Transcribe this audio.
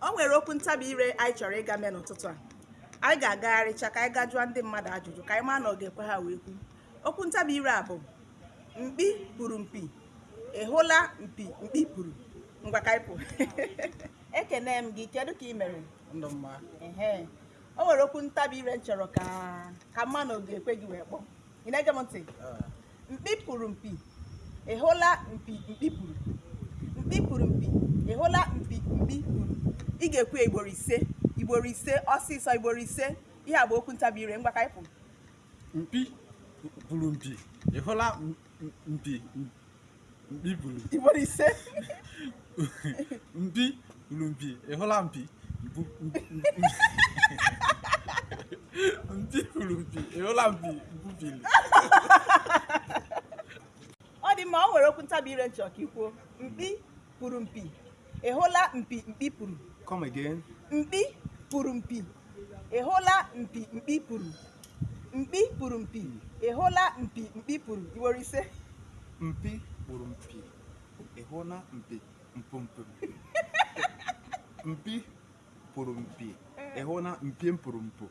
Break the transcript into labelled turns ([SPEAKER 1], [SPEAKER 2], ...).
[SPEAKER 1] O nwere okwu ntabi ire anyị chọrọ ịga mee n'ụtụtụ a. Anyị ga-agagharịcha ka anyị gaa jụọ ndị mmadụ ajụjụ ka anyị maa na ọ ga-ekwe ha wee kwu. Okwu ntabi ire a bụ mkpi puru mpi, ị hụla mpi mkpi puru. Ngwa, ka anyị pụ. Ekene m gị, kedu ka ị mere?
[SPEAKER 2] Ndụ mma.
[SPEAKER 1] Ehe, o nwere okwu ntabi ire m chọrọ ka mma na ọ ga-ekwe gị wee kpọọ. Ị na-ege m ntị? Mkpi puru mpi, ị hụla mpi mkpi puru. Mkpi puru mpi, ị hụla mpi mkpi puru. Ị ga-ekwu ya igboro 5, igboro 5, ọsịsọ, igboro 5. Ihe a bụ okwu ntabi ire. Ngwa, ka anyị pụ.
[SPEAKER 2] Mkpi puru mpi, ị hụla mpi mkpi puru.
[SPEAKER 1] Igboro 5.
[SPEAKER 2] Mkpi puru mpi, ị hụla mpi mpi puru mpi, ị hụla mpi mkpu pili.
[SPEAKER 1] Ọ dị mma. O nwere okwu ntabi ire nchọ ka ikwuo. Mkpi puru mpi, ị hụla mpi mkpi puru.
[SPEAKER 3] Come again.
[SPEAKER 1] Mkpi puru mpi, ị hụla mpi mkpi puru. Mkpi puru mpi, ị hụla mpi mkpi puru. Igboro 5.
[SPEAKER 3] Mpi kpụrụ mpi. Ị hụla mpi mpụmpụ. Mpi pụrụ mpi. Ị hụla mpi mpụrụ mpụ.